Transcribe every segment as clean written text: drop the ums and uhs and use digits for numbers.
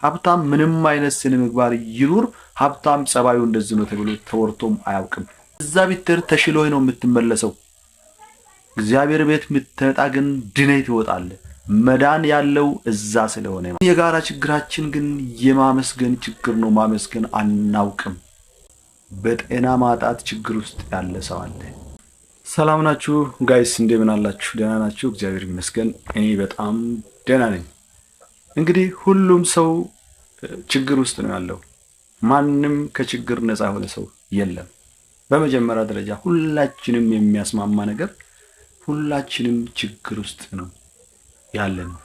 ሀብታም ምንም አይነት ስነ ምግባር ይኑር፣ ሀብታም ጸባዩ እንደዚህ ነው ተብሎ ተወርቶም አያውቅም። እዛ ብትሄድ ተሽሎህ ነው የምትመለሰው። እግዚአብሔር ቤት የምትመጣ ግን ድነህ ትወጣለህ። መዳን ያለው እዛ ስለሆነ የጋራ ችግራችን ግን የማመስገን ችግር ነው። ማመስገን አናውቅም። በጤና ማጣት ችግር ውስጥ ያለ ሰው አለ። ሰላም ናችሁ guys፣ እንደምን አላችሁ? ደህና ናችሁ? እግዚአብሔር ይመስገን እኔ በጣም ደህና ነኝ። እንግዲህ ሁሉም ሰው ችግር ውስጥ ነው ያለው። ማንም ከችግር ነፃ የሆነ ሰው የለም። በመጀመሪያ ደረጃ ሁላችንም የሚያስማማ ነገር ሁላችንም ችግር ውስጥ ነው ያለ ነው።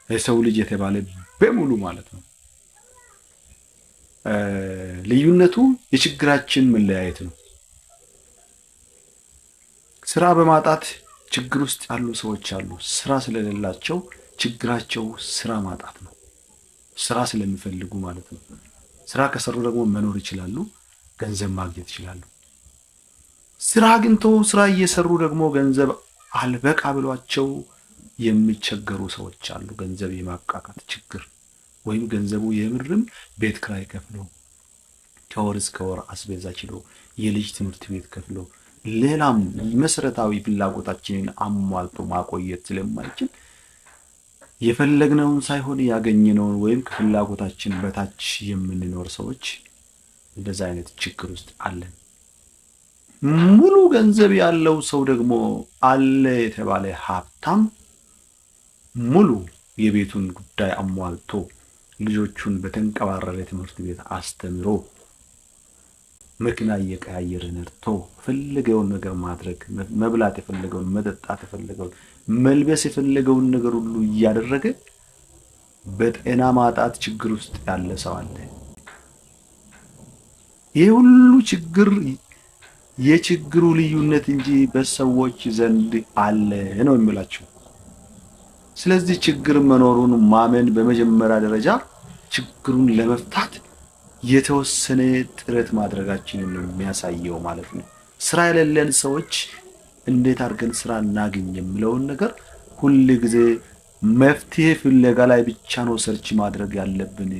የሰው ልጅ የተባለ በሙሉ ማለት ነው። ልዩነቱ የችግራችን መለያየት ነው። ስራ በማጣት ችግር ውስጥ ያሉ ሰዎች አሉ። ስራ ስለሌላቸው ችግራቸው ስራ ማጣት ነው። ስራ ስለሚፈልጉ ማለት ነው። ስራ ከሰሩ ደግሞ መኖር ይችላሉ፣ ገንዘብ ማግኘት ይችላሉ። ስራ አግኝተው ስራ እየሰሩ ደግሞ ገንዘብ አልበቃ ብሏቸው የሚቸገሩ ሰዎች አሉ። ገንዘብ የማብቃቃት ችግር ወይም ገንዘቡ የምርም ቤት ክራይ ከፍሎ፣ ከወር እስከ ወር አስቤዛ ችሎ፣ የልጅ ትምህርት ቤት ከፍሎ፣ ሌላም መሰረታዊ ፍላጎታችንን አሟልቶ ማቆየት ስለማይችል የፈለግነውን ሳይሆን ያገኘነውን ወይም ከፍላጎታችን በታች የምንኖር ሰዎች እንደዛ አይነት ችግር ውስጥ አለን። ሙሉ ገንዘብ ያለው ሰው ደግሞ አለ የተባለ ሀብታም ሙሉ የቤቱን ጉዳይ አሟልቶ፣ ልጆቹን በተንቀባረረ ትምህርት ቤት አስተምሮ፣ መኪና እየቀያየረ ነድቶ፣ የፈለገውን ነገር ማድረግ፣ መብላት የፈለገውን፣ መጠጣት የፈለገውን፣ መልበስ የፈለገውን ነገር ሁሉ እያደረገ በጤና ማጣት ችግር ውስጥ ያለ ሰው አለ። ይህ ሁሉ ችግር የችግሩ ልዩነት እንጂ በሰዎች ዘንድ አለ ነው የሚላቸው። ስለዚህ ችግር መኖሩን ማመን በመጀመሪያ ደረጃ ችግሩን ለመፍታት የተወሰነ ጥረት ማድረጋችንን ነው የሚያሳየው ማለት ነው። ስራ የሌለን ሰዎች እንዴት አድርገን ስራ እናግኝ የሚለውን ነገር ሁል ጊዜ መፍትሄ ፍለጋ ላይ ብቻ ነው search ማድረግ ያለብን።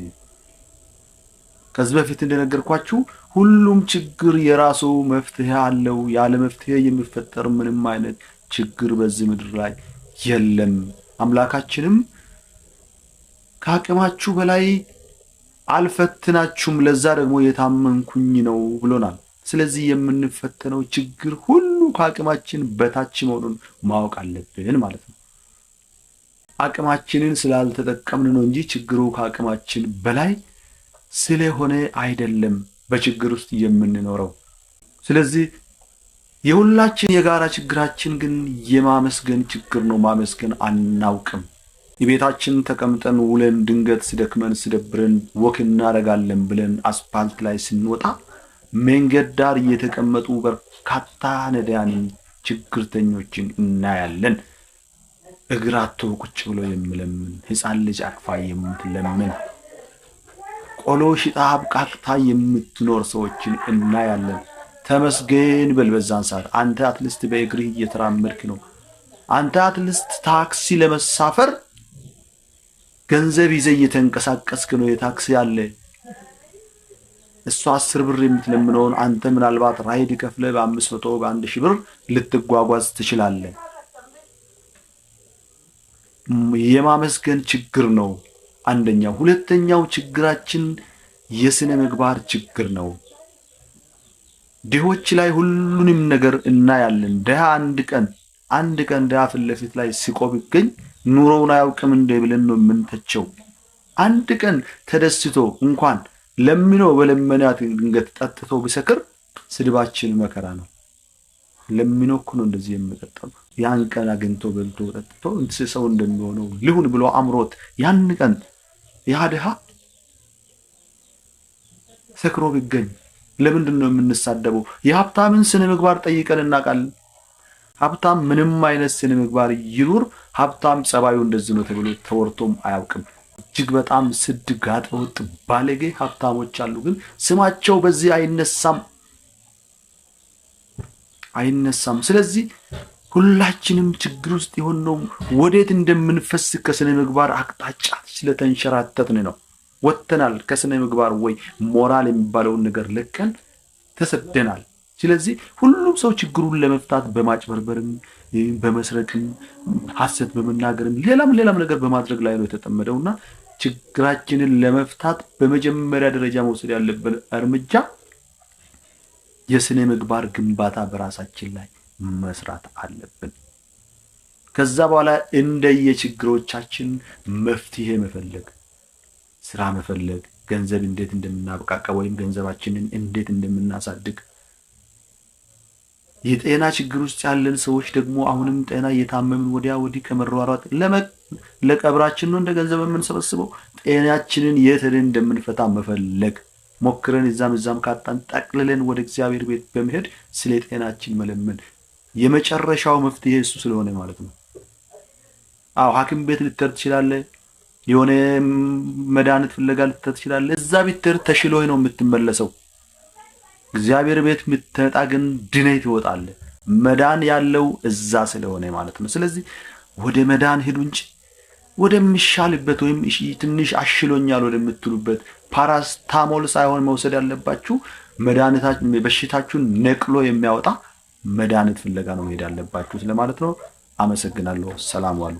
ከዚህ በፊት እንደነገርኳችሁ ሁሉም ችግር የራሱ መፍትሄ አለው። ያለ መፍትሄ የሚፈጠር ምንም አይነት ችግር በዚህ ምድር ላይ የለም። አምላካችንም ከአቅማችሁ በላይ አልፈትናችሁም፣ ለዛ ደግሞ የታመንኩኝ ነው ብሎናል። ስለዚህ የምንፈተነው ችግር ሁሉ ከአቅማችን በታች መሆኑን ማወቅ አለብን ማለት ነው። አቅማችንን ስላልተጠቀምን ነው እንጂ ችግሩ ከአቅማችን በላይ ስለሆነ አይደለም በችግር ውስጥ የምንኖረው። ስለዚህ የሁላችን የጋራ ችግራችን ግን የማመስገን ችግር ነው። ማመስገን አናውቅም። የቤታችን ተቀምጠን ውለን ድንገት ስደክመን ስደብረን walk እናደርጋለን ብለን አስፓልት ላይ ስንወጣ መንገድ ዳር እየተቀመጡ በርካታ ነዳያንን፣ ችግርተኞችን እናያለን። እግር አጥቶ ቁጭ ብሎ የሚለምን፣ ሕፃን ልጅ አቅፋ የምትለምን፣ ቆሎ ሽጣ አብቃቅታ የምትኖር ሰዎችን እናያለን። ተመስገን በል በዛን ሰዓት። አንተ at least በእግርህ እየተራመድክ ነው። አንተ at least ታክሲ ለመሳፈር ገንዘብ ይዘህ እየተንቀሳቀስክ ነው። የታክሲ አለ። እሷ 10 ብር የምትለምነውን አንተ ምናልባት ራይድ ከፍለህ በ500፣ በ1000 ብር ልትጓጓዝ ትችላለህ። የማመስገን ችግር ነው አንደኛው። ሁለተኛው ችግራችን የስነ ምግባር ችግር ነው። ድሆች ላይ ሁሉንም ነገር እናያለን። ድሃ አንድ ቀን አንድ ቀን ድሃ ፊት ለፊት ላይ ስቆ ቢገኝ ኑሮውን አያውቅም እንደ ብለን ነው የምንተቸው። አንድ ቀን ተደስቶ እንኳን ለምኖ በለመናት ድንገት ጠጥቶ ቢሰክር ስድባችን መከራ ነው። ለምኖ እኮ ነው እንደዚህ የሚጠጣው። ያን ቀን አግኝቶ በልቶ ጠጥቶ ሰው እንደሚሆነው ልሁን ብሎ አምሮት ያን ቀን ያ ድሃ ሰክሮ ቢገኝ ለምንድን ነው የምንሳደበው? የሀብታምን ስነ ምግባር ጠይቀን እናውቃለን? ሀብታም ምንም አይነት ስነ ምግባር ይኑር፣ ሀብታም ጸባዩ እንደዚህ ነው ተብሎ ተወርቶም አያውቅም። እጅግ በጣም ስድ፣ ጋጠወጥ፣ ባለጌ ሀብታሞች አሉ፣ ግን ስማቸው በዚህ አይነሳም አይነሳም። ስለዚህ ሁላችንም ችግር ውስጥ የሆነው ወዴት እንደምንፈስ ከስነ ምግባር አቅጣጫ ስለተንሸራተትን ነው። ወጥተናል ከስነ ምግባር ወይ ሞራል የሚባለውን ነገር ለቀን ተሰደናል። ስለዚህ ሁሉም ሰው ችግሩን ለመፍታት በማጭበርበርም፣ በመስረቅም፣ ሐሰት በመናገርም፣ ሌላም ሌላም ነገር በማድረግ ላይ ነው የተጠመደውና ችግራችንን ለመፍታት በመጀመሪያ ደረጃ መውሰድ ያለብን እርምጃ የስነ ምግባር ግንባታ በራሳችን ላይ መስራት አለብን። ከዛ በኋላ እንደየችግሮቻችን መፍትሄ መፈለግ፣ ስራ መፈለግ፣ ገንዘብ እንዴት እንደምናብቃቃ ወይም ገንዘባችንን እንዴት እንደምናሳድግ፣ የጤና ችግር ውስጥ ያለን ሰዎች ደግሞ አሁንም ጤና እየታመምን ወዲያ ወዲህ ከመሯሯጥ ለቀብራችን ነው እንደ ገንዘብ የምንሰበስበው፣ ጤናችንን የት ሄደን እንደምንፈታ መፈለግ፣ ሞክረን እዛም እዛም ካጣን ጠቅልለን ወደ እግዚአብሔር ቤት በመሄድ ስለ ጤናችን መለመን የመጨረሻው መፍትሄ እሱ ስለሆነ ማለት ነው። አዎ፣ ሐኪም ቤት ልትሄድ ትችላለህ። የሆነ መድኃኒት ፍለጋ ልትሄድ ትችላለህ። እዛ ብትሄድ ተሽሎህ ነው የምትመለሰው። እግዚአብሔር ቤት የምትመጣ ግን ድነህ ትወጣለህ። መዳን ያለው እዛ ስለሆነ ማለት ነው። ስለዚህ ወደ መዳን ሂዱ እንጂ ወደሚሻልበት ወይም ትንሽ አሽሎኛል ወደምትሉበት ፓራስታሞል ሳይሆን መውሰድ ያለባችሁ መድኃኒታችሁ በሽታችሁን ነቅሎ የሚያወጣ መድኃኒት ፍለጋ ነው መሄድ ያለባችሁ ስለማለት ነው። አመሰግናለሁ። ሰላም ዋሉ።